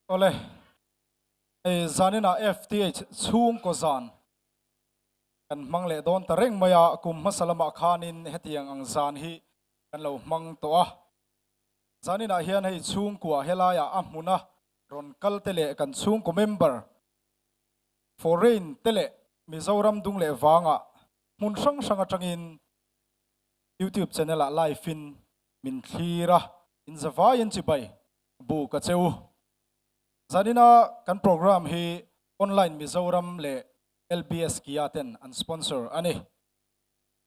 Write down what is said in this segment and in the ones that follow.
Awle, hei zaninah FTH chhungkaw zan kan hmang leh dawn ta reng mai a, kum hmasa lamah khanin hetiang ang zan hi kan lo hmang tawh a. Zaninah hian hei chhungkua helaiah a hmuna rawn kal te leh kan chhungkaw member foreign te leh Mizoram dung leh vangah hmun hrang hrang atangin YouTube channel ah live in min thlir a, in zavaiin chibai bu ka che u. Zanina kan program hi Online Mizoram leh LBS Kia ten an sponsor a ni.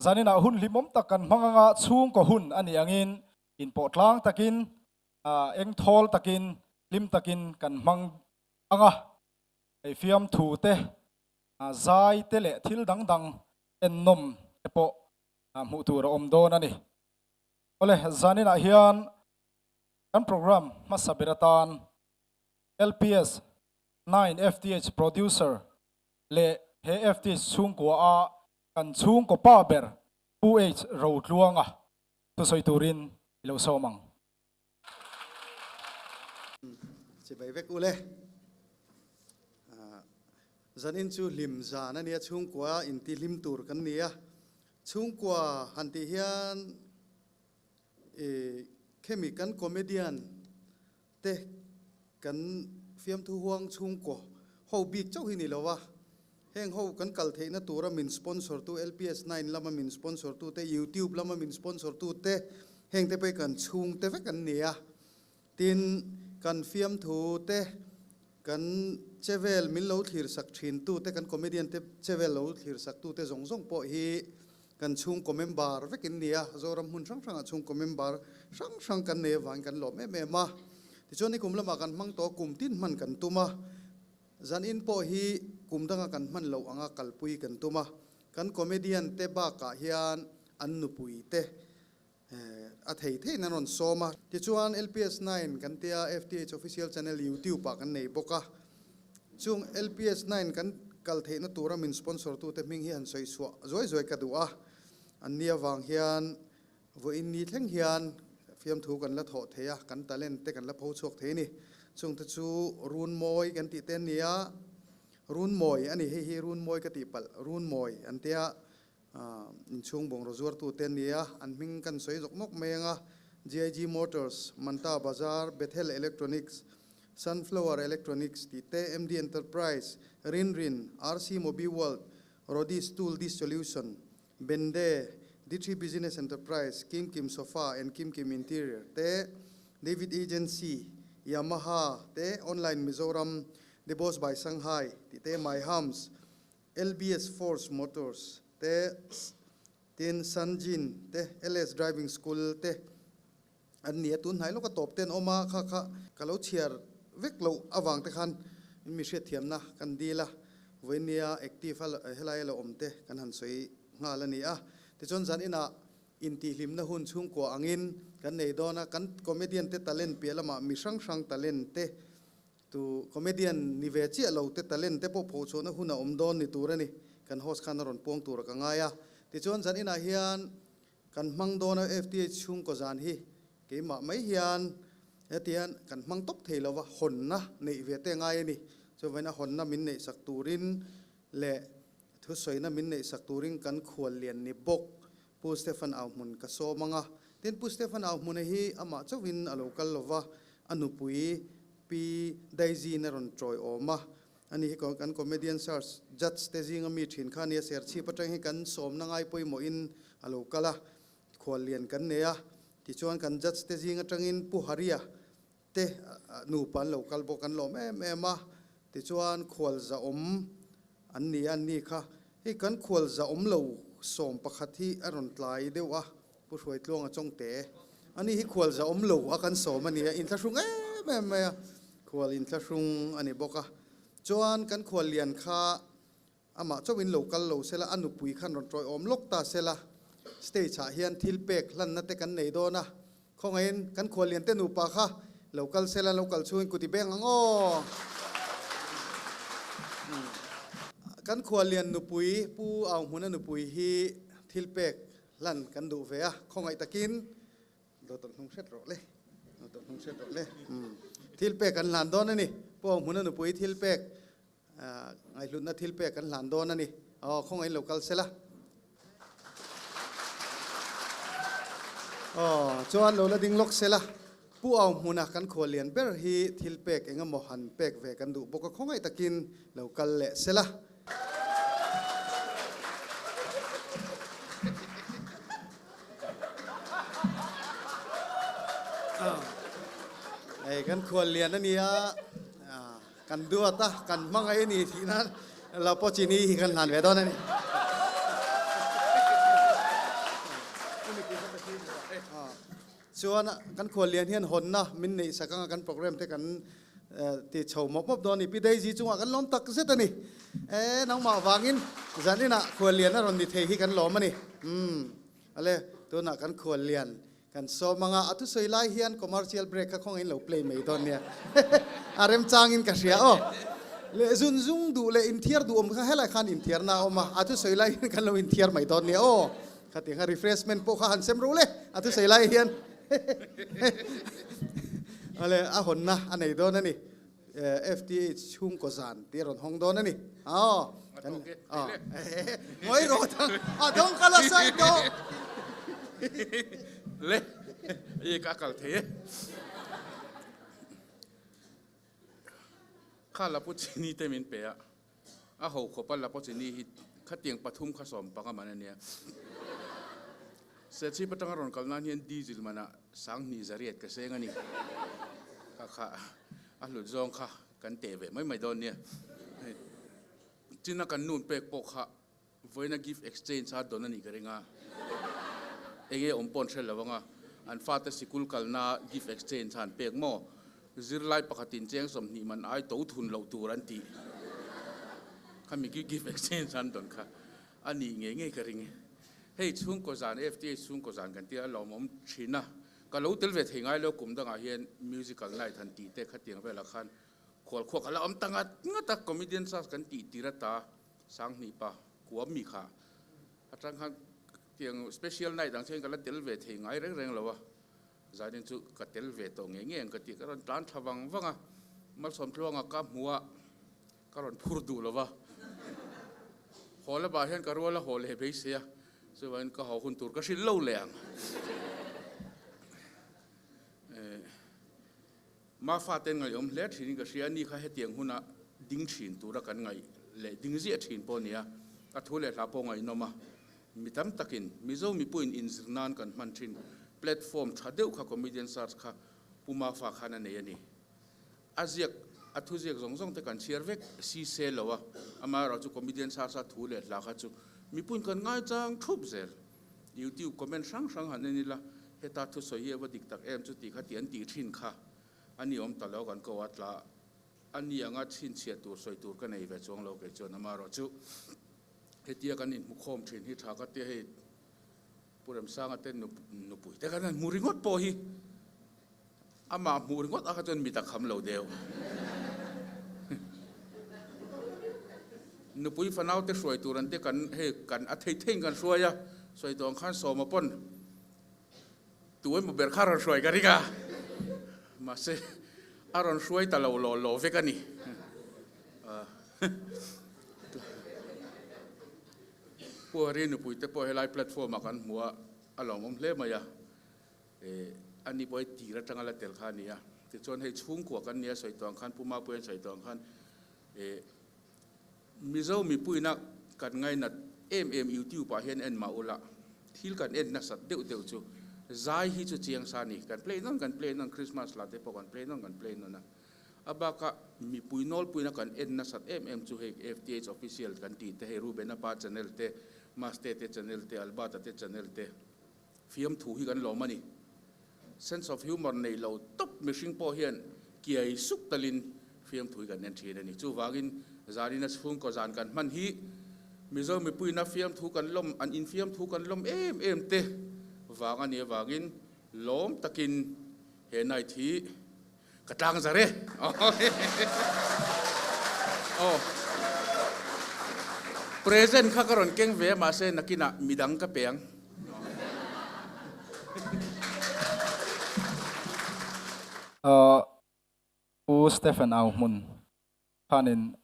Zaninah hun hlimawm tak kan hmang anga chhungkaw hun a nih angin inpawh tlang takin eng thawl takin hlim takin kan hmang anga hei fiamthu te zai te leh thil dang dang ennawm te pawh hmuh tur a awm dawn a ni. Awle zaninah hian kan program hmasa ber atan LPS 9 FTH producer leh he FTH chhungkua a kan chhungkaw pa ber Pu H Rotluanga thusawi turin i lo sawm ang. Chibai vek ule. Zanin chu hlim zan a nia, chhungkua inti hlim tur kan ni a. Chhungkua han tih hian khemi kan comedian te kan fiamthu huang chhungkaw ho bik chauh hi ni lo a, heng ho kan kal theihna tura min sponsor tu LPS 9 lama min sponsor tu te, YouTube lama min sponsor tu te, heng te pawh hi kan chhungte vek an ni a. Tin, kan fiamthu te, kan chevel min lo thlir sak thin tu te, kan comedian te chevel lo thlir sak tu te zawng zawng pawh hi kan chhungkaw member vek in ni a, Zoram hmun hrang hrangah chhungkaw member hrang hrang kan nei avangin kan lawm em em a. Tichuan nikum lamah kan hmang tawh a, kum tin hman kan tum a, zanin pawh hi kum danga kan hman loh anga kalpui kan tum a, kan comedian te bakah hian an nupui te a thei theiin an rawn sawm a. Tichuan LPS 9 kan tia FTH Official Channel YouTube ah kan nei bawk a. Chung LPS 9 kan kal theihna tura min sponsor tute hming hi han sawi chhuah zuai zuai ka duh a. An ni avang hian vawiin ni thleng hian fiamthu kan la thawh thei a, kan talent te kan la pho chhuak thei a ni. Chungte chu Runmawi kan tih te an ni a, Runmawi a ni, hei hi Runmawi ka tih palh, Runmawi an tia. Inchhung bungraw zuartute an ni a, an hming kan sawi zawk nawk mai ang a, GIG Motors, Manta Bazar, Bethel Electronics, Sunflower Electronics tih te, MD Enterprise, Rin Rin, RC Mobi World, Rodis Tool Dissolution, Bende, D3 Business Enterprise, Kim Kim Sofa and Kim Kim Interior te, David Agency, Yamaha te, Online Mizoram, The Boss by Shanghai tih te, My Homes, LBS Force Motors te, tin Sanjin te, LS Driving School te an ni a, tun hnai lawka tawp te an awm a, kha kha ka lo chhiar vek loh avang te khan in mi hriatthiamna kan dil a, vawinia active a helai a lo awm te kan han sawi nghal a ni a, tichuan zan inah intihhlimna hun chhungkua angin kan nei dawn a, kan comedian te talent piah lamah mi hrang hrang talent te Tu comedian ni ve chiah lo te talent te pawh phochhuahna hun a awm dawn ni tur a ni. Kan host khan a rawn puang tur a ka ngai a. Tichuan zan inah hian kan hmang dawn a FTH chhungkaw zan hi keimah mai hian hetian kan hmang tawp thei lo va, hawnna neih ve te a ngai a ni. Chuvangin a hawnna min neihsak turin leh thusawina min neihsak turin kan khual lian ni bawk Pu Stephen Auhmun ka sawm ang a. Tin, Pu Stephen Auhmuna hi amah chauhin a lo kal lo va, a nupui Pi Daisy-in a rawn tawi awm a. Ani hi kan comedian search judge te zinga mi thin kha a nia, Serchhip atang hi kan sawmna ngai pawimawhin a lo kal a, khuallian kan nei a. Tichuan kan judge te zing atangin Pu Haria te nupa an lo kal bawk, an lawm em em a. Tichuan khualza awm an ni a, anni kha hei kan khualza awm lo 11 hi a rawn tlai deuh a, Pu Hruaitluanga Chawngte. Ani hi khualza awm lo a kan sawm a ni a, inthlahrung em em mai a, khual inthlahrung a ni bawk a. Chuan kan khual lian kha amah chauhin lo kal lo sela, a nupui khan rawn tawiawm lawk ta sela, stage ah hian thil pek hlanna te kan nei dawn a, Khawngaihin kan khuallian te nupa kha lo kal sela lo kal chhungin kut i beng ang aw. Kan khuallian nupui Pu Auhmuna nupui hi thil pek hlan kan duh ve a, khawngaih takin lo tawlh hnung hret rawh le, lo tawlh hnung hret rawh le. Thil pek kan hlan dawn a ni. Pu Auhmuna nupui thil pek Ngaihlutna thil pek kan hlan dawn a ni. Aw, khawngaih lo kal sela. Aw, chuan lo la ding lawk sela. Pu Au hmuna kan khual lian ber hi thil pek eng emaw han pek ve kan duh bawk a, khawngaih takin lo kal leh sela. Hei kan khual lian a nia. Kan duat a, kan hmangaih a ni tih nan lo pawh chini hi kan hlan ve dawn a ni. Chuan kan khuallian hian hawnna min neih sak anga kan program te kan ti chho mawp mawp dawn a ni. Pi Daisy chungah kan lawm tak zet a ni. E nangmah vangin zaninah khuallian a rawn ni thei hi kan lawm a ni. Umm ale tunah kan khuallian Kan sawm anga a thusawi lai hian commercial break kha khawngin lo play mai dawn nia. A remchangin ka hria aw. Leh zun zung duh leh inthiar duh awm kha helai khan inthiarna a awm a, a thusawi lai hian kan lo inthiar mai dawn nia aw. Khatiang kha refreshment pawh kha han sem ro le a thusawi lai hian. Awle a hawnna a nei dawn a ni. FTH chhungkaw zan tih a rawn hawng dawn a ni. Aw. Kan aw. Ngawi rawh thang. A dawng ka la sawi tawh. Le i ka kal thei e. Kha lapu chini te min pe a. A ho khawp a lapu chini hi khatiang pathum kha 15 man a nia. Serchhip atanga rawn kal nan hian diesel manah 2800 ka seng a ni. Kha kha a hlut zawng kha kan teh ve mai mai dawn nia. China kan nun pek pawh kha vawiina gift exchange a dawn a nih ka ring a. Enge awm pawh an hre lo anga an fate sikul kalna gift exchange a an pek maw? Zirlai pakhatin cheng 20 man ai to thun loh tur an tih khami gift exchange a an dawn kha a nih ngei ngei ka ring. Hei chhungkaw zan FTA chhungkaw zan kan tia lawmawm thin a, ka lo tel ve thei ngai lo kum dangah hian musical night han tih te khatiang velah khan khual khuak a la awm ta ngat ngat a, comedian search kan tih tir ata 2000 pa kuam mi kha atang khan tiang special night ang chian ka la tel ve thei ngai reng reng lo a, zanin chu ka tel ve tawh ngei ngei ang ka ti, ka rawn tlan thla vang vang a, Malsawmtluanga ka hmu a. Ka rawn phur duh lo va, haw lamah hian ka rual a haw leh beisei a, chuvangin ka haw hun tur ka hrilh lo leh ang. Mafa ten ngaihawm hle thinin ka hria, ni kha hetiang huna ding thin tura kan ngaih leh ding ziah thin pawh a ni a, a thu leh hla pawh ngaihnawm a, mi tam takin Mizo mipuiin inzir nan kan hman thin platform tha deuh kha Comedian Search kha Pu Mafa khan a nei a ni. A ziak, a thu ziak zawng zawng te kan chhiar vek si se lo a, amaherawh chu comedian sa sa thu leh hla kha chu mipuiin kan ngaichang thup zel. YouTube comment hrang hrang han en ila, heta thusawi hi a va dik tak em chu tih kha tih an tih thin kha a ni awm ta lo kan ko a tla a ni anga chhinchhiah tur sawi tur ka nei ve chuang lo kei chuan amaherawh chu hetia kan inhmukhawm thin hi tha ka tia hei Pu Remsanga te nupui te kan han hmu ringawt pawh hi Amah hmuh ringawt a kha chuan mit a kham lo deuh. Nupui fanau te hruai tur an te kan hei kan a thei theiin kan hruai a, sawi tawh ang khan sawma pawn tu emaw ber kha a rawn hruai ka ring a, mahse a rawn hruai ta lo law law vek a ni. Pu Hari nupui te pawh helai platform ah kan hmu a, a lawmawm hle mai a. A ni pawh hi tir atanga la tel kha a ni a, tichuan hei chhungkua kan nia sawi tawh ang khan Pu Mapuia'n sawi tawh ang khan Mizo mipuina kan ngainat em em YouTube ah hian en mah ula thil kan en nasat deuh deuh chu zai hi chu chiang sa a ni, kan play nawn kan play nawn Christmas la te pawh kan play nawn kan play nawn a, a baka mipui nawlpuina kan en nasat em em chu hei FTH official kan tih te hei Rubena pa channel te Maste te channel te Albert-a te channel te. Fiamthu hi kan lawm a ni. Sense of humour nei lo tawp mihring pawh hian kiai suk talin fiamthu hi kan en thin a ni. Chuvangin zanina chhungkaw zan kan hman hi Mizo mipuina fiamthu kan lawm, an infiamthu kan lawm em em te vang a nih avangin lawm takin he night hi Ka tlang zar e. Aw. Present kha ka rawn keng ve a mahse nakinah midang ka pe ang. Pu Stephen Auhmun khanin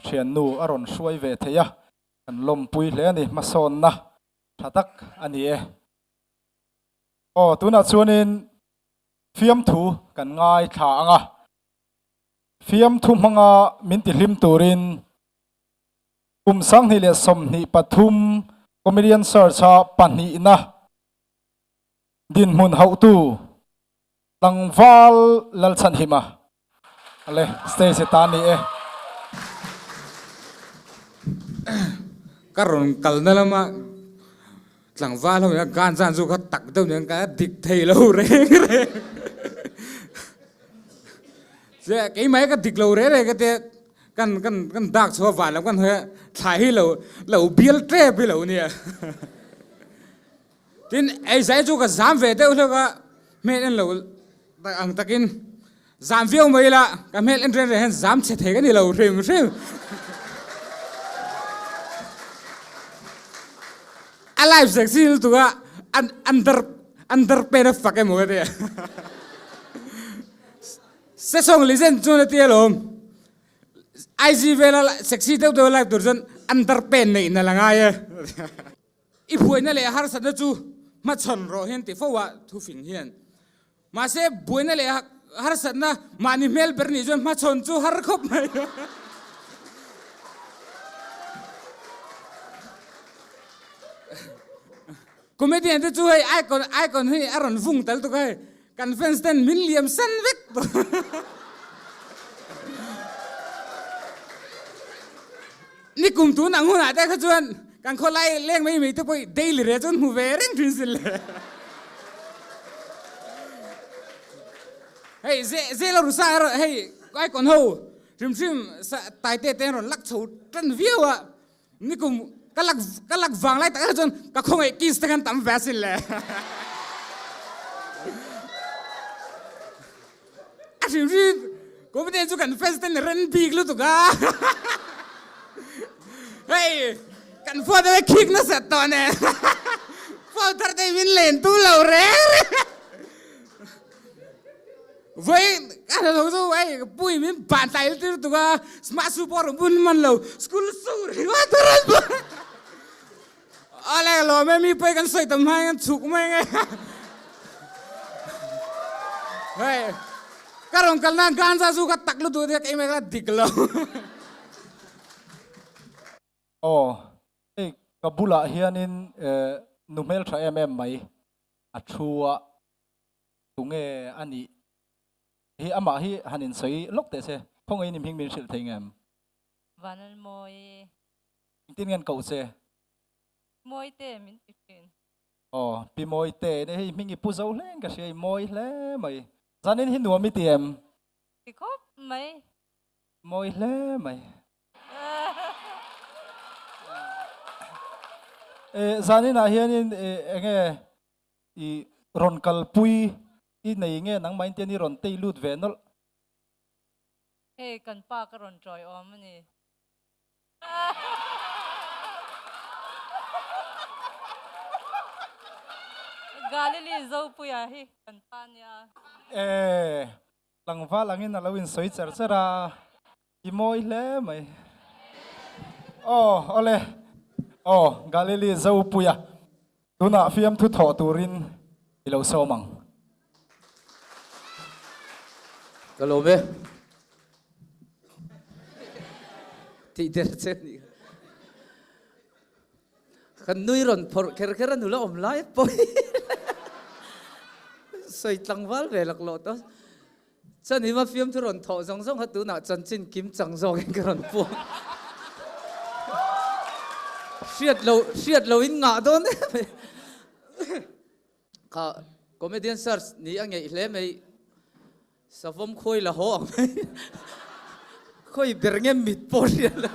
thiannu a rawn hruai ve thei a, kan lawmpui hle a ni, hmasawnna tha tak a ni e. Aw, tunah chuanin fiamthu kan ngaithla ang a, fiamthu hmanga min tihlim turin kum 2023 Comedian Search-a pahnihna dinhmun hauhtu Tlangval Lalchhanhima le stage ta ni e. Ka rawn kalna lama tlangval ho ina gan zan chu kha tak deuh nen ka dik thei lo reng reng. Che keimah hi ka dik lo reng reng ka tia kan kan kan dak chhuah van lam kan hawi a thla hi lo lo bial tep hi lo nia. Tin, ei zai chu ka zam ve deuh hlek a, hmel en lo ang takin zam viau mai ila, ka hmel en reng reng hian zam chhe thei ka ni lo hrim hrim. A live sexy lutuk a, under under pen a fak emaw ka ti a. Sesawng legend chuan a ti alawm. IG vela sexy deuh deuh a live tur chuan under pen neih nalh a ngai e. I buaina leh harsatna chu hmachhawn rawh hian ti fo a thufing hian. Mahse, buaina leh harsatna mahni hmel ber nih chuan hmachhawn chu har khawp mai. Comedian te chu hei icon icon hi a rawn vung tal tuk a hei kan fans ten min liam san vek tawh. Nikum tun ang hunah te kha chuan kan khawlai leng mai mai te pawh daily re chuan hmu ve reng thin sin le. Hei ze ze lo rusa erawh hei icon ho hrim hrim sa taite te an rawn lak chho tan viau a nikum ka lak ka lak vang lai tak chuan ka khawngaih kiss te khan tam ve asin le. A hrim hrim comedian chu kan fans ten ren bik lutuk a. Hei kan phone te khik nasat tawh nen phone thar te min len tu lo reng reng. Voi ka hre lo chu hei pui min ban tlai tir lutuk a smart shoe pawh a rawn bun hman lo school shoe ringawt a rawn bun. Awle ka lawm e mi pawi kan sawi tam hma in kan chhuk mai nge. Hei ka rawn kal nan ganja zu ka tak lutuk ania keimah ka la dik lo. Aw hei ka bulah hianin nu hmeltha em em mai a thu a tunge a nih hi amah hi han insawi lawk teh se khawngaih in i hming min hrilh thei ngem? Vanlalmawi. Engtin nge an koh che? Mawite min ti thin. Aw, Pi Mawite, ne hei hming i pu zo hle in ka hria, i mawi hle mai. Zanin hi nuam i ti em? Ti khawp mai. Mawi hle mai. E, zaninah hianin e, enge i rawn kalpui i nei nge nangmah in tian i rawn tei lut ve nawlh? Hei kan pa ka rawn tawi awm a ni. Galili Zopuia hi kan pa nia. E, tlangval angin a lo insawi cher cher a, i mawi hle mai. Aw, awle. Aw, Galili Zopuia, tunah fiamthu thawh turin i lo sawm ang. Ka lawm e. Tih der che nih kha. Kan nui rawn phawrh kher kher a nula awm lai pawh hi sawi tlangval ve laklawh tawh. Chuan hima fiamthu rawn thawh zawng zawng kha tunah chanchin kim chang zawkin ka rawn puang. Hriat lo hriat lo in ngah dawn em mai. Kha comedian search ni a ngeih hle mai savawm khawi la haw ang mai khawi ber nge mit pawh hriat lo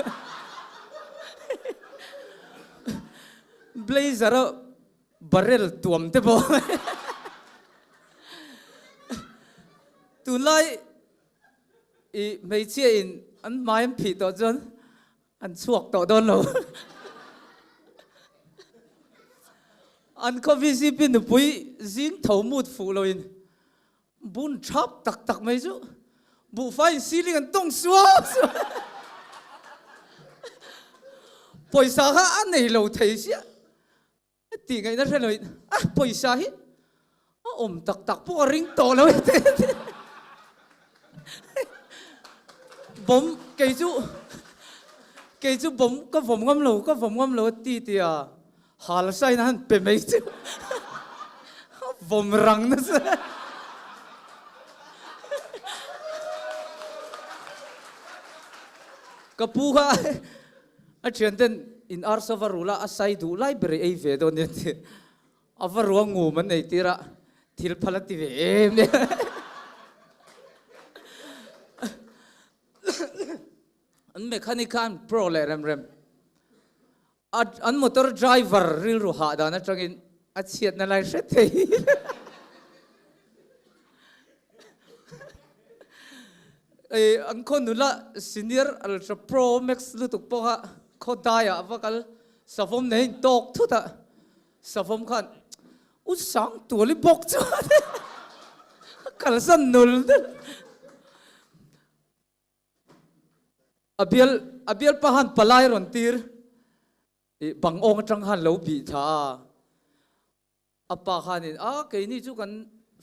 blazer a barrel tuam te pawh tunlai i hmeichhia in an hmai an phih tawh chuan An chhuak tawh dawn lo. An khaw VCP nupui zing tho mut fuh loin bun thap tak tak mai chu. Buhfai in ceiling an tawng suau suau. Pawisa kha a nei lo thei chiah. Tih ngaihna hre loin a pawisa hi a awm tak tak pawh a ring tawh lo e te bawm kei chu kei chu bawm ka vawm ngam lo ka vawm ngam lo a ti tia hal sain a han pe mai chu a vawm rang nasa ka pu kha A thianten in arsa va rul a, a sai duh lai ber i ei ve dawn nia tih a va ruang ngum an ei tir a, thil phal a ti ve em em. An mechanic kha an pro leh rem rem. A an motor driver rilru hah dan atangin a chhiatna lai hre thei. Ei an khaw nula senior ultra pro max lutuk pawh kha khaw daiah va kal savawm nei in tawk thut a savawm khan u sang tuali bawk chuan a kalsan nul nul a bial a bialpa khan palai rawn tir ih bang awng atang khan lo bih thla a. A pa khanin, A, keini chu kan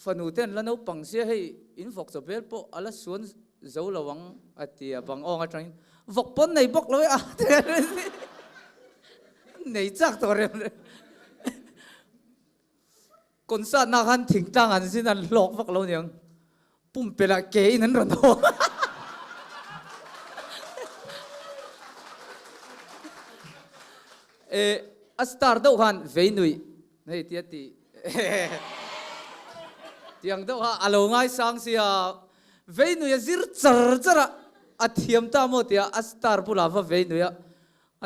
fanu ten la naupang sia hei, in vawk chaw bel pawh a la suan zo lo ang, a ti a, bang awng atangin, Vawk pawn nei bawk lo e a, nei chak tawh rem rem. Concert na khan thingtlang an zin an hlawk vak lo niang, pumpelh ah ke in an rawn haw. E, a star deuh khan vei nuih hei tia ti tiang deuh kha a lo ngaisang sia vei nuih a zir char char a a thiam ta maw tia a star bulah va vei nuih a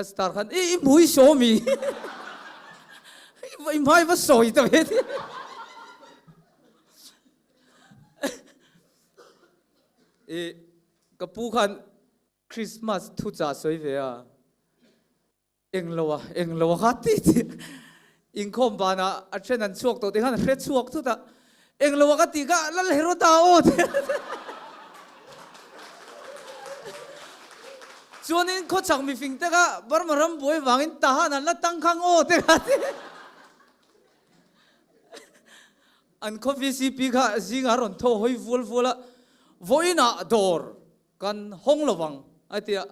a star khan i i hmui sawmi i hmai va sawi ta ve ti i ka pu khan Christmas thuchah sawi ve a, englo a, englo a kha ti ti inkhawm banah a then an chhuak tawh tih khan a hre chhuak thut a, englo a ka tih kha Lal Heroda aw ti Chuanin khawchhak mifing te kha Burma ram buai vangin Tahan an la tangkhang aw te kha ti. An khaw VCP kha zingah rawn thaw hawi vual vual a, vawiinah dawr Kan hawng lo vang a ti a,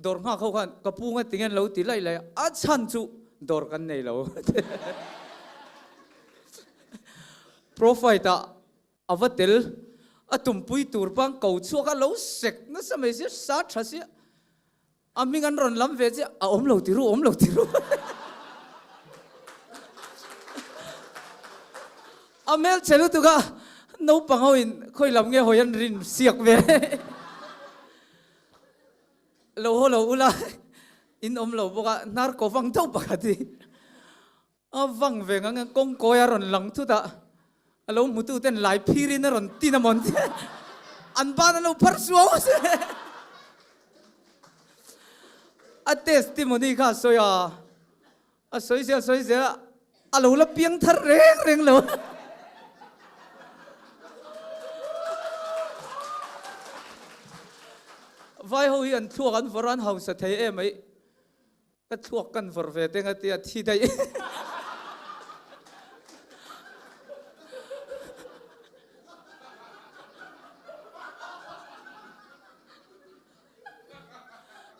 dawr nghak ho khan ka pu nga tinge an lo ti laih laih a, a chhan chu dawr kan nei lo a ti. Profile ah a va tel, a tumpui tur pang ko chhuak a lo sek nasa mai sia, sa tha sia, A hming an rawn lam ve chiah, a awm lo ti ru, awm lo ti ru. A hmel che lutuk a, naupang ho in khawi lam nge hawi an rin siak ve. Lo haw lo ula, in awm lo bawk a, hnar ko vang deuh pakhat hi. A vang ve ngang ngang kawngkawi a rawn lang thut a, a lo hmutu ten lai phir in a rawn tin a mawn an ban an lo phar suau a se. A testimony kha a sawi a, a sawi zel sawi zel a, a lo la piang thar reng reng lo. Vai ho hi an thluak an vawrh a, an hausa thei em mai. Ka thluak kan vawrh ve teng a tia thi daih.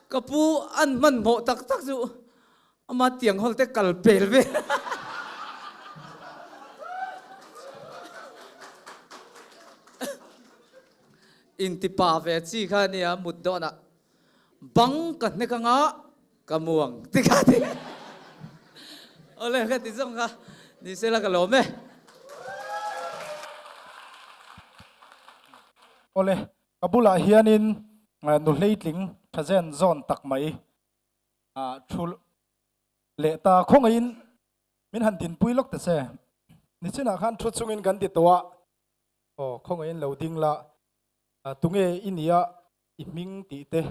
Ka pu an hmanhmawh tak tak chu ama tiang hawl te kal pel ve. Intipa ve chi kha nia mut dawnah Bang ka hnek anga ka muang ti kha ti. Awle ka ti zawng kha ni se la ka lawm e. Awle ka bulah hianin nu hleitling tha zen zawn tak mai thu leh ta khawngaihin min han dinpui lawk ta che. Nichinah khan thu chungin kan ti tawh a, aw khawngaihin lo ding la tunge i nia I hming tih te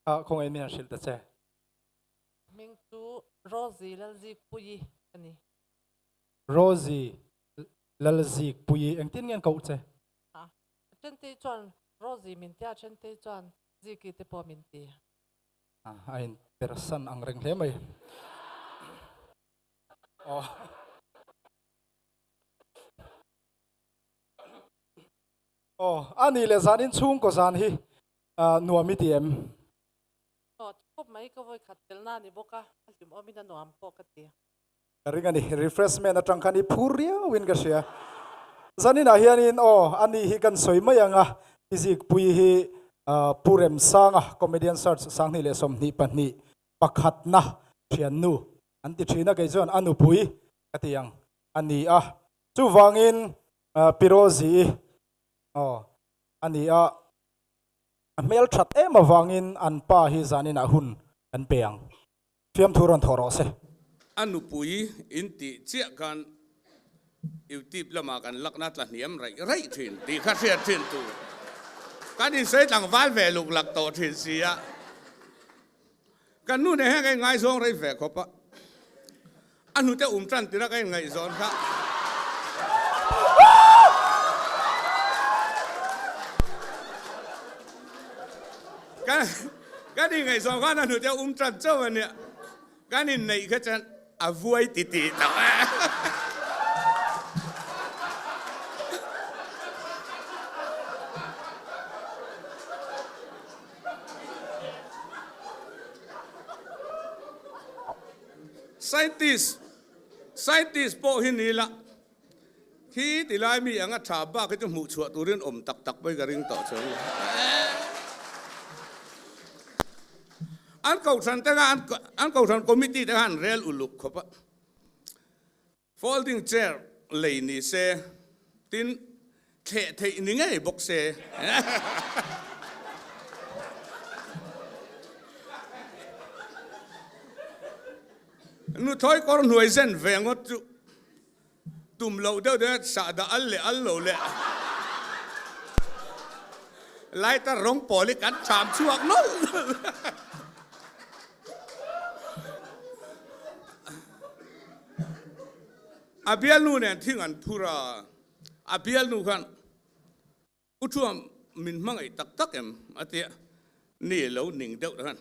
kha khawngaih min han hrilh ta che. Hming chu Rosie Lalzikpuii a ni. Rosie Lalzikpuii engtin nge an koh che? A then te chuan Rosie min tia then te chuan Ziki te pawh min ti. A in persan ang reng hle mai. Aw. Aw, a nih leh zanin chhungkaw zan hi nuam i ti em? Aw, khawp mai ka vawi khat telna a ni bawk a, a hlimawmin a nuam pawh ka ti. Ka ring a ni, refreshment atang khan i phur riau in ka hria. Zaninah hianin aw, a ni hi kan sawi mai ang a, Pizikpui hi Pu Remsanga Comedian Search 2022 pakhatna thiannu an ti thin a, kei chuan a nupui ka ti ang a ni a. Chuvangin Pi Rosie-i aw a ni a, a hmel that em avangin an pa hi zaninah hun kan pe ang. Fiamthu rawn thawh rawh se. A nupui in tih chiah khan Youtube lamah kan lakna tla hniam raih raih thin tih kha hriat thin tur. Kan insawi tlangval ve luk lak tawh thin si a. Kan nu nen hian ka inngaizawng rei ve khawp a. A hnute um tan tirh a ka inngaihzawn kha. Kan inngaihzawn khan a hnute um tan chauh a nia. Kan inneih kha chuan a vuai titih tawh e. Scientist, Scientist pawh hi ni la, khi ti lai mi anga tha bak hi chu hmuh chhuah turin awm tak tak pawhin ka ring tawh chuang lo. An kohhran te kha an kohhran committee te kha an rel uluk khawp a. Folding chair lei ni se, tin thleh theih ni ngei bawk se. Nuthlawi kawr hnuai zen ve ngawt chu tum loh deuh deuh sahdah al leh al lo leh lighter rawng pawl hi kan cham chhuak nawlh nawlh. A bialnu nen thing an phur a, a bialnu khan U Thuam min hmangaih tak tak em? a ti a, ni lo ning deuh khan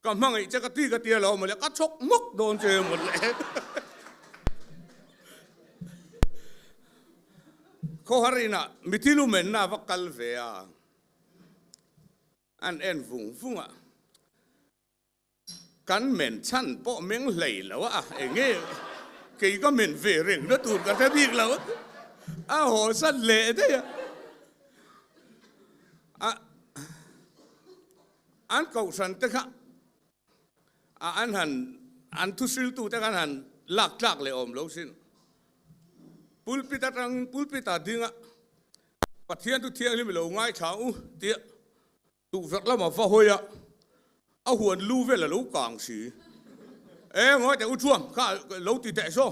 ka hmangaih che ka ti ka ti alo mawle ka chhawk hmawk dawn che mawle. Khawhar inah mithi lumenna a va kal ve a, an en vung vung a. Kan men chhan pawh meng hlei lo a, enge kei ka men ve reng na tur ka hre bik lo a haw san leh daih a. A an kohhran te kha a an han an thuhriltu te kha an han lak tlak leh awm lo sin. Pulpit atang pulpit ah ding a Pathian chu thianghlim i lo ngaithla ang u tia Tukverh lamah va hawi a, a huan lu vel a lo kang si. E ngawi teh u chuang kha lo ti teh saw,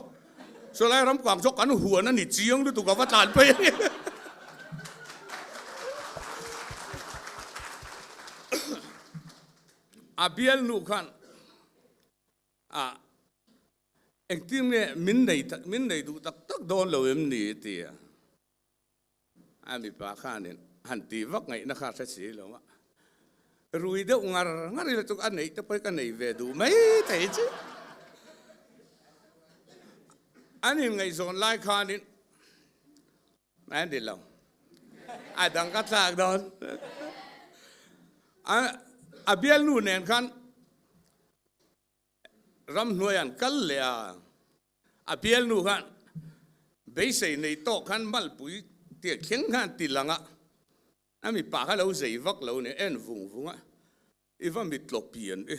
sawlai ram kang saw kan huan a ni chiang lutuk a va tlan phei a ni. A bialnu khan a engtin nge min nei min nei duh tak tak dawn lo em ni a ti a. A mipa khanin han tih vak ngaihna kha hre si lo a, rui deuh ngar ngar ila chu a neih te pawh hi ka nei ve duh mai thei chu. An inngaihzawn lai khanin a ni lo, a dang ka thlak dawn. A bialnu nen khan ramhnuai an kal leh a. A bialnu khan beisei nei tawk khan malpui tia thleng khan ti lang a, a mipa kha lo zei vak lo nia en vung vung a, i va mit tlawp pian i.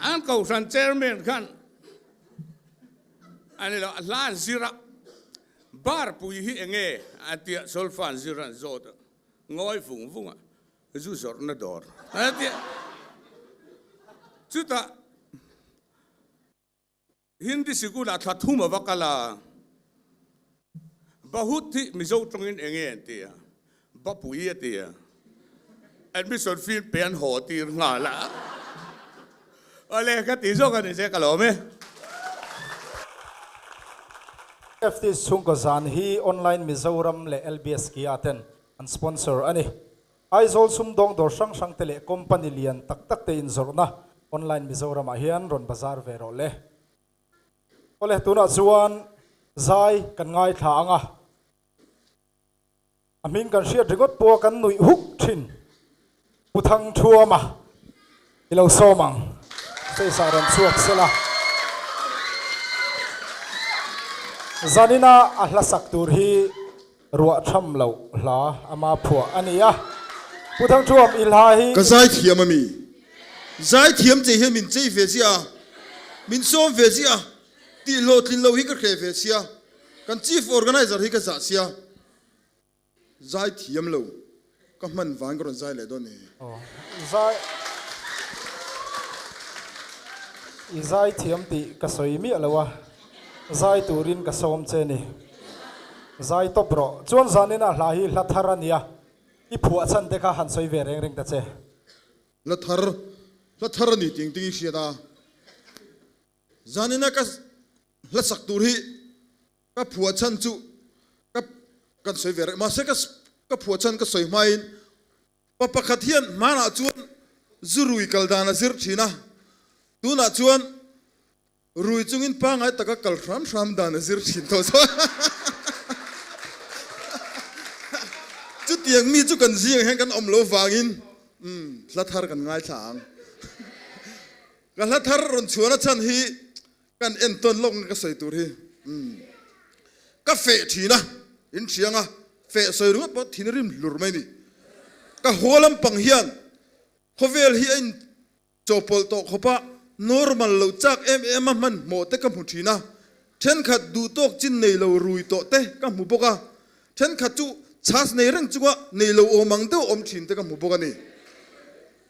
An kohhran chairman khan a ni lo, a hla an zir a. Bar pui hi enge a tia solfa an zir an zawt a, ngawi vung vung a, zu zawrhna dawr a tia. Chutah Hindi sikul ah thla thum a va kal a, Bahut hi Mizo tawngin enge an ti a, Bapui a ti a, admission fee pe an haw tir nghal a. Awle ka ti zawk a ni che ka lawm e. FT chhungkaw zan hi Online Mizoram leh LBS Kia ten an sponsor a ni. Aizawl sumdawng dawr hrang hrang te leh company lian tak tak te inzawrhna Online Mizoram ah hian rawn bazar ve rawh le. Awle tunah chuan zai kan ngaithla ang a. A hming kan hriat ringawt pawha kan nuih huk thin. Pu Thangthuama i lo sawm ang. Stage ah rawn chhuak sela. Zanina a hla sak tur hi ruah tham loh hla ama phuah a ni a. Pu Thangthuam i hla hi. Ka zaithiam a mi? Zaithiam che hian min chei ve chiah a, min sawm ve chiah a, tih hlawhtlin loh hi ka hreh ve sia. Kan chief organizer hi ka zah sia, zai thiam lo ka hman vang ka rawn zai leh dawn ni. Zai I zai thiam tih ka sawi miah lo a, zai turin ka sawm che ni. Zai tawp rawh. Chuan zanin ah hla hi hla thar a nia, i phuah chhan te kha han sawi ve reng reng ta che. Hla thar, hla thar a ni ting ting i hriat a. Zanina ka hla sak tur hi ka phuah chhan chu ka kan sawi ve reng mahse ka ka phuah chhan ka sawi hmain pa pakhat hian hmanah chuan zu rui kal dan a zir thin a, tunah chuan rui chungin pangngai taka kal hram hram dan a zir thin tawh zawk chutiang mi chu kan zingah hian kan awm lo vangin umm hla thar kan ngaithla ang. Ka hla thar rawn chhuahna chhan hi kan entawn lawk nge ka sawi tur hi umm ka feh thin a, in hriang a, feh sawi ringawt pawh thin rim hlur mai ni. Ka haw lampang hian khawvel hi a in chawhpawlh tawh khawp a, normal lo chak em em a hmanhmawh te ka hmu thin a, thenkhat duh tawk chin nei lo rui tawh te ka hmu bawk a, thenkhat chu chhas nei reng chunga nei lo awm ang deuh awm thin te ka hmu bawk a ni.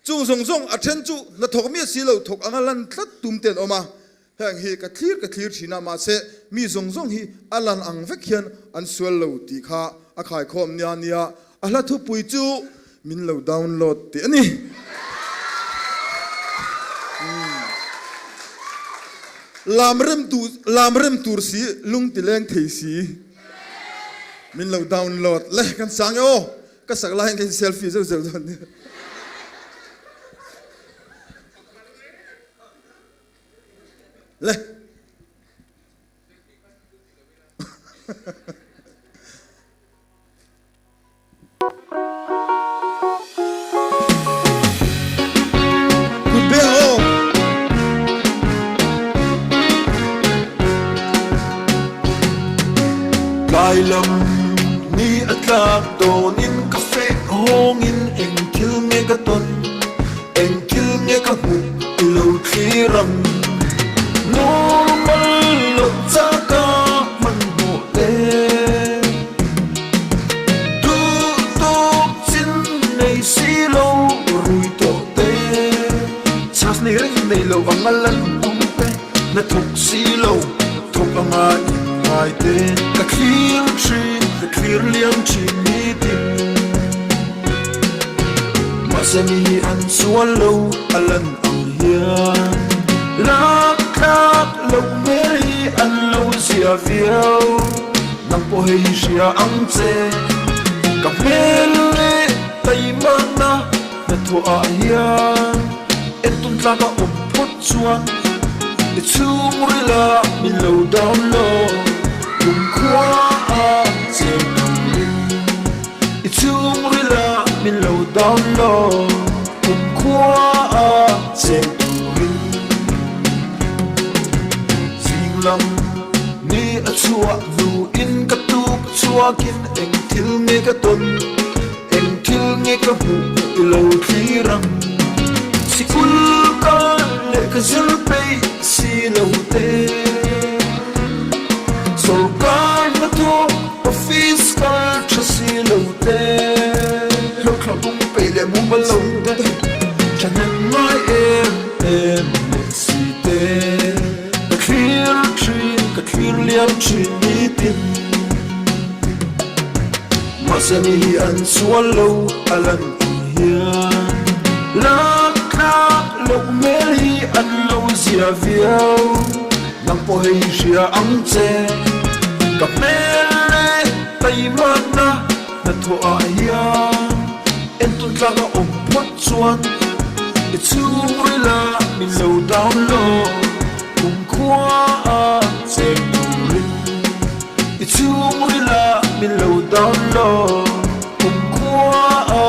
Chung zawng zawng a then chu hnathawk miah si lo thawk anga lan tlat tum te an awm a, heng hi ka thlir ka thlir thin a, mahse mi zawng zawng hi a lan ang vek hian an sual lo tih kha a khaikhawm nia nia, a hla thupui chu min lo download tih a ni. Lam rem tu lam rem tur si lung ti leng thei si min lo download le kan sang e aw. Ka sak lai hian ka in selfie zeuh zeuh dawn nia. Le. Kut beng aw. Tlai lam ni a tlak dawnin ka feh hawngin eng thil nge ka tawn, eng thil nge ka hmuh i lo thlir ang. Normal loh chaka hmanhmawh te duh tawk chin nei si lo rui tawh te chhas nei reng nei lo ang a lan tum te na thawk si lo thawk anga in ngai te ka thlir thin ka thlir liam thin nitin mahse mi hi an chuan lo a lan ang hian lak tlak loh hmel hi an lo zia viau nang pawh hei hria ang che ka hmel leh taimahna Hnathawh ah hian entawn tlak a awm phawt chuan i chhungril ah min lo download kumkhua ah cheng turin i chhungril ah min lo download kumkhua ah cheng turin zing lam ni a chhuah hnu in ka tuk chhuakin eng thil nge ka tawn. Eng thil nge ka hmuh i lo thlir ang? Sikul kal leh ka zir peih si lo te. Sorkar hnathawk office kal tha si lo te. Hlawhthla bung peih leh mumal lo te. Thahnem ngai em em leh si te. Ka thlir thin, ka thlir liam thin nitin. Mahse mi hi an sual lo a lan ang hian lak. tlak loh hmel hi an lo zia viau. Nang pawh hei hria ang che. Ka hmel leh taihmakna hnathawh ah hian entawn tlak a awm phawt chuan i chhungril ah min lo download kumkhua a cheng turin i chhungril ah min lo download kumkhua a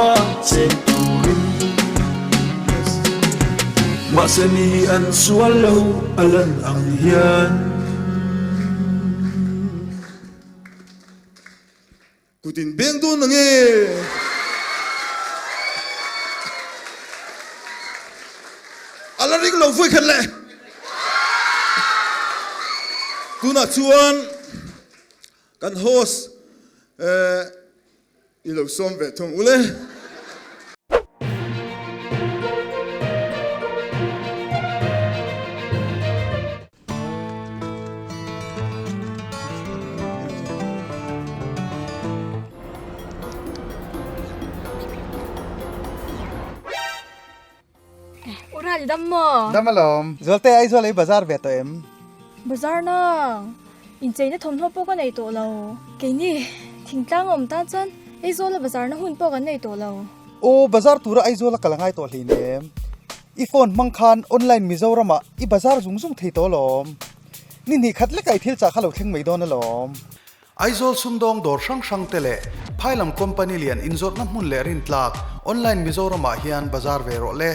cheng turin mahse mi an sual lo a lan ang hian. Kut in beng dawn ang e. A la ring lo vawi khat leh. Tunah chuan kan host eh i lo sawm ve thung ule. Ural dam maw? Dam alawm. Zualte Aizawl ei bazar ve tawh em? Bazar nang. Incheina thawmhnaw pawh ka nei tawh lo. Keini thingtlang awm tan chuan Aizawla bazarna hun pawh kan nei tawh lo. Aw bazar tura Aizawla kal a ngai tawh hleinem. I phone hmang khan online Mizoram ah i bazar zung zung thei tawh alawm. Ni hnih khat lekah i thil chah kha lo thleng mai dawn alawm. Aizawl sumdawng dawr hrang hrang te leh phailam company lian inzawrhna hmun leh rintlak online Mizoram ah hian bazar ve rawh le.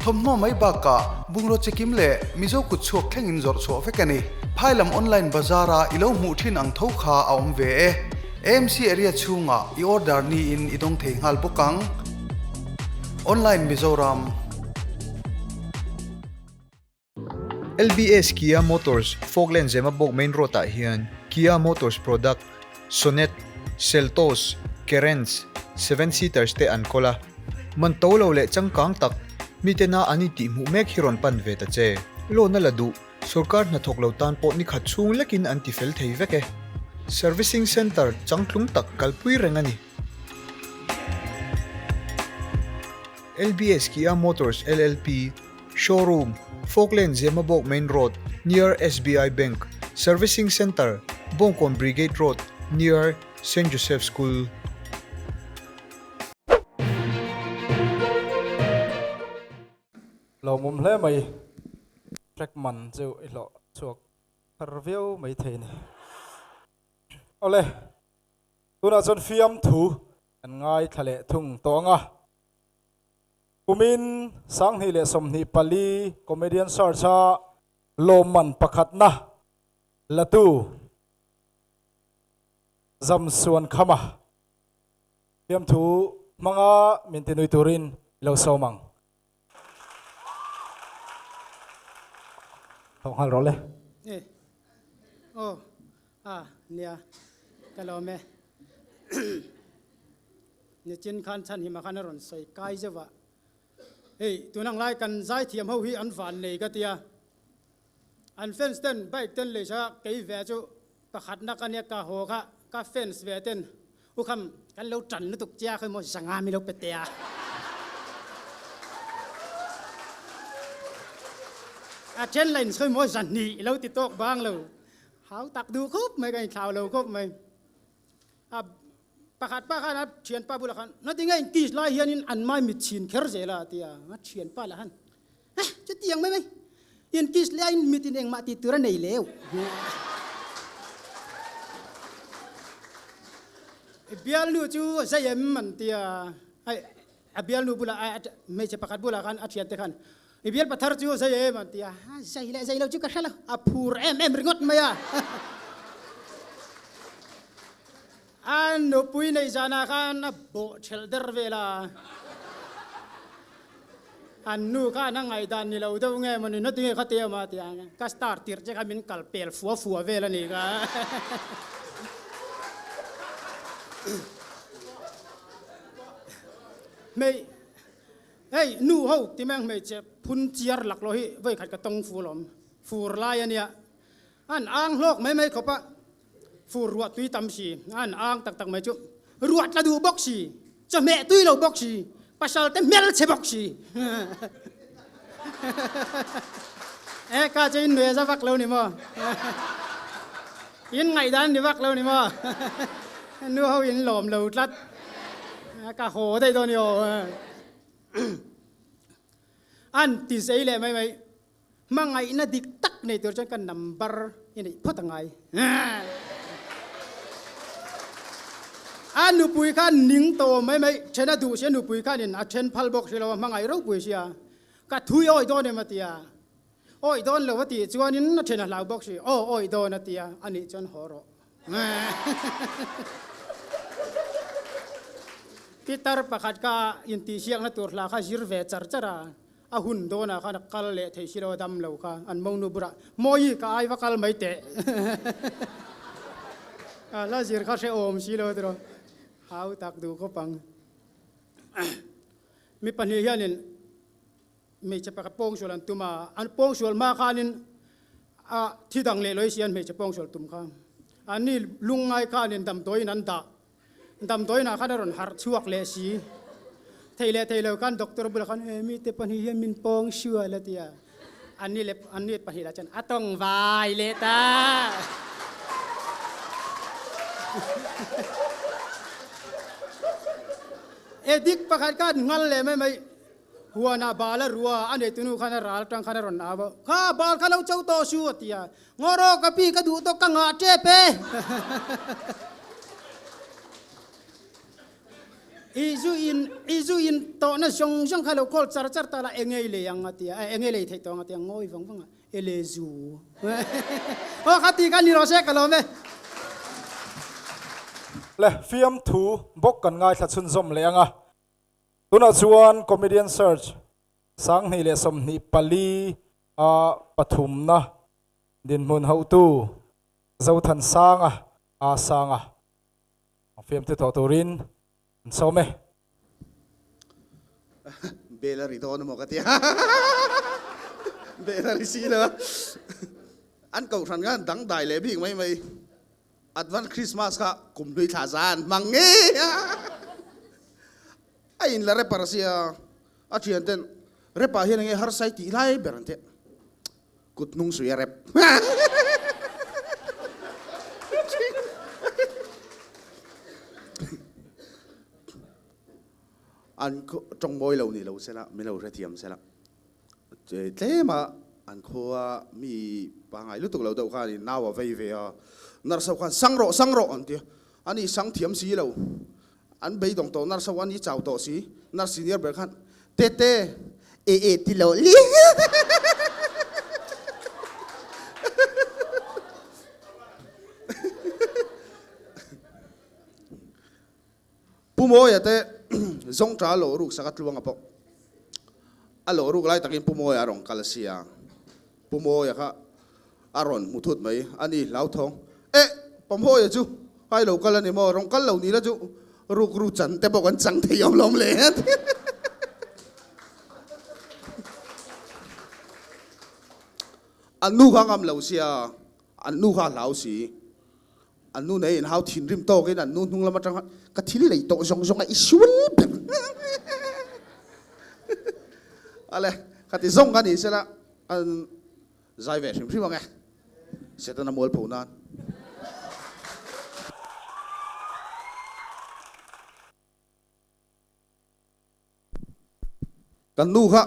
Thawmhnaw mai bakah bungraw chikim leh Mizo kut chhuak thleng in zawrh chhuah vek a ni. Phailam online bazar a i lo hmuh thin ang tho kha a awm ve e. AMC area chhungah i order niin i dawng thei nghal bawk ang. Online Mizoram. LBS Kia Motors Falkland Zemabawk Main Road ah hian Kia Motors product Sonet, Seltos, Carens, seven seaters te an kawl a. Man to lo leh changkang tak mitena an intihhmuh mek hi rawn pan ve ta che. Loan a la duh, sorkar hnathawk lo tan pawh ni khat chhung lekin an ti fel thei vek e. Servicing Centre changtlung tak kalpui reng a ni. LBS Kia Motors LLP, Showroom, Falkland Zemabawk Main Road, near SBI Bank, Servicing Centre, Bawngkawn Brigade Road, near Saint Joseph School. Lawmawm hle mai, track man chu i hlawh chhuak thar viau maithei ni. Awle. Tunah chuan fiamthu kan ngaithla leh thung tawh ang a. Kumin 2024 Comedian Search a lawmman pakhatna latu Zamsuan Khama fiamthu hmanga min tinui turin i lo sawm ang. Thawh nghal rawh le. E. Aw. A, nia. Ka lawm e. Nichin khan chhan hima khan a rawn sawi kai zeuh a. Hei, tun ang lai kan zaithiam ho hi an van nei ka tia. An fans ten bike ten lei sa kei ve chu pakhatna ka nia ka haw kha ka fans ve ten u kham kan lo tan lutuk chia khawi maw zanga mi lo pe te a. A then la in sawi maw zahnih i lo ti tawk bang lo. Hau tak duh khawp mai ka inthlau lo khawp mai. A pakhat pa khan a thianpa bulah khan na tinge in kiss lai hianin an mai mit chhin kher zel a ti a. A thianpa lah khan eh chutiang mai mai in kiss laiin mit in engmah tih tur a nei leu. Bialnu chu zai em an ti a. Ai a bialnu bulah hmeichhe pakhat bulah khan a thiante khan I bial pathar chu zai em an ti a, zai leh zai lo chu ka hre lo, a phur em em ringawt mai a. A nupui nei zanah khan a bawh thelh der vel a, an nu khan a ngaihdan ni lo deuh nge mawni na tinge kha ti em a ti a, ka star tirh che kha min kal pel fua fua vel a ni ka. Hmei. Hei nu ho ti meng hmeichhe phun chiar lak lo hi vawi khat ka tawng fu alawm, fur lai a nia. An ang hlawk mai mai khawp a, fur ruah tui tam si, an ang tak tak mai chu ruah tla duh bawk si, chawhmeh tui lo bawk si, pasal te hmelchhe bawk si. E ka chu in nuai za vak lo ni maw? In ngaihdan ni vak lo ni maw? Nu ho in lawm lo tlat. Ka haw daih dawn i aw. An ti zei leh mai mai. Hmangaihna dik tak nei tur chuan ka number i neih phawt a ngai. A nupui khan ning tawh mai mai, then a duh si a nupui khanin a then phal bawk si lo a, hmangaih ropui sia. Ka thui awih dawn em a ti a, awih dawn lo a tih chuanin a then a hlau bawk si, aw awih dawn a ti a, anih chuan haw rawh. Pitar pakhat kha intihsiakna tur hla kha zir ve char char a, A hun dawnah khan a kal leh theih si lo a dam lo kha an monu bulah Mawi ka ai va kal mai teh a hla zir kha hrehawm si lo tiraw hau tak duh khawp ang. Mi pahnih hianin hmeichhe pakhat pawngsual an tum a, an pawngsual hma khanin a thi dang leh lawi si an hmeichhe pawngsual tum kha anni lungngai khanin damdawiin an dah Damdawiinah khan a rawn harh chhuak leh si. Thei leh thei lo khan doctor bulah khan he mite pahnih hian min pawng sual a ti a. Anni leh anni pahnih lah chuan a tawng vai leh ta. Edik pakhat khan ngal leh mai mai. Huanah bal a rua a, a neitunu khan a ral atang khan a rawn au a, Kha bal kha lo cho tawh su a ti a, Ngaw ka pi ka duh tawk ka ngah tep e. I zu in i zu in tawhna zawng zawng kha lo call char char ta la engei lei ang a ti a, engei lei theih tawh ang a ti a, ngawi vang vang a, ele zu. Aw kha ti kha ni rawh se ka lawm e. Le fiamthu bawk kan ngaithla chhunzawm leh ang a. Tunah chuan Comedian Search 2024 a pathumna dinhmun hotu Zothansanga a sanga fiamthu thawh turin an sawm e. Bel a ri dawn emaw ka ti a, bel a ri si lo a, an kohhran khan dangdai leh bik mai mai. Advance Christmas kha kum hlui thla zan hmang ngei a, a in la rapper sia a thian ten rap ah hian enge harsai tih lai ber an teh kut hnung sui a rap. An tawng mawi lo ni lo sela min lo hrethiam sela. Tlem a an khua mi pangai lutuk lo deuh khan in nau a vei ve a, nurse ho khan sang rawh sang rawh an ti a, ani sang thiam si lo, an beidawng tawh nurse ho ani chau tawh si, nurse senior ber khan Tete e e ti lo li Pu Mawia te zawngṭa lawh ruk sak a tluang a pawh. A lawh ruk lai takin Pu Mawia a rawn kal sia. Pu Mawia kha a rawn hmu thut mai. A ni hlauthawng. Eh! Pa Mawia chu hai lo kal a ni maw? Rawn kal lo ni la chu ruk ru chan te pawh kan chang thei awm lawm le. An nu kha ngam lo sia, an nu kha a hlau si. An nu nei inhau thinrim tawkin an nu hnung lam atang khan ka thil lei tawh zawng zawng a i sual ber. Ale, khati zawng ka ni sela an zai ve hrim hrim ang e. Setana mualpho nan. Kan nu kha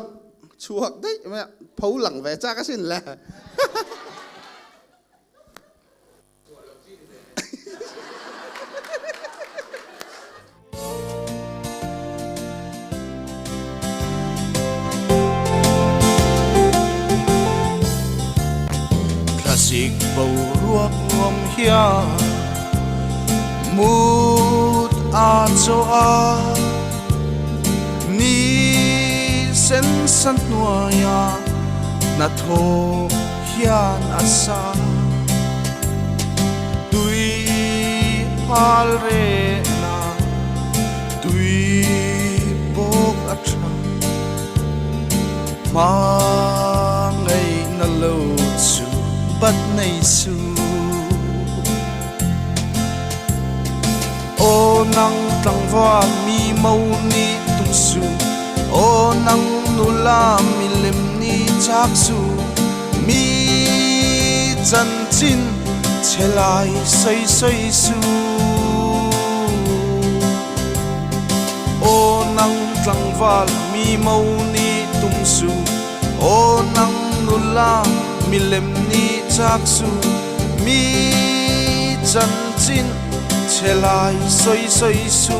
chhuak daih mai a, pho lang ve chak asin le. Thlasik boruak nuam hian mut a chaw a, ni sen san hnuaia hnathawh hian a sa. Tui hal rehna tui bawk a tha. Hmangaihna lo chu bat nei su. Aw nang tlangval mi mo ni tum su, Aw nang nula mi lem ni chak su mi chanchin chhe lai sawi sawi su. Aw nang tlangval mi mo ni tum su aw nang nula mi lem ni chak su mi chanchin chhe lai sawi sawi su.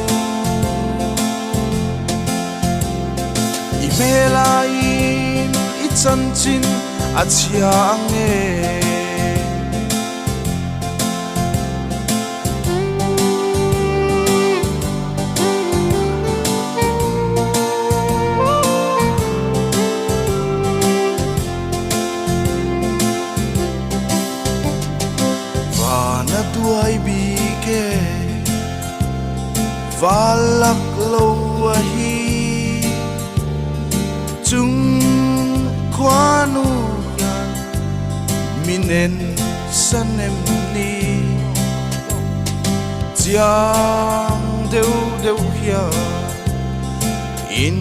I hmelaiin i chanchin a chhia ang e. Vana duai bik e, val lak lo a hi chung khuanu hian min en san em ni chiang deuh deuh hian in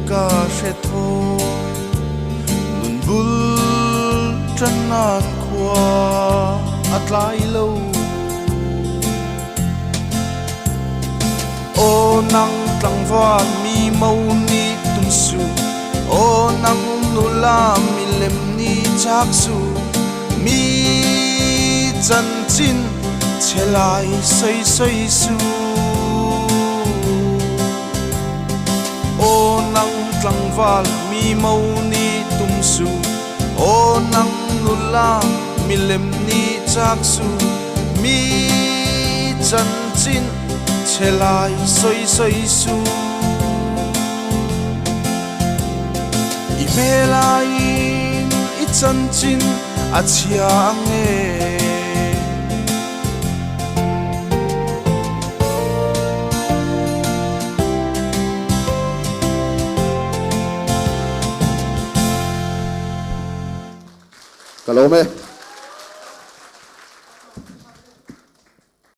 ka hre thawi nun bul tan nan khua a tlai lo. Aw nang tlangval mi mo ni tum su Aw nang nula mi lem ni chak su Mi chanchin chhe lai sawi sawi su Aw nang tlangval mi mo ni tum su Aw nang nula mi lem ni chak su Mi chanchin chhe lai sawi sawi su. I hmelaiin i chanchin a chhia ang e. Ka lawm e.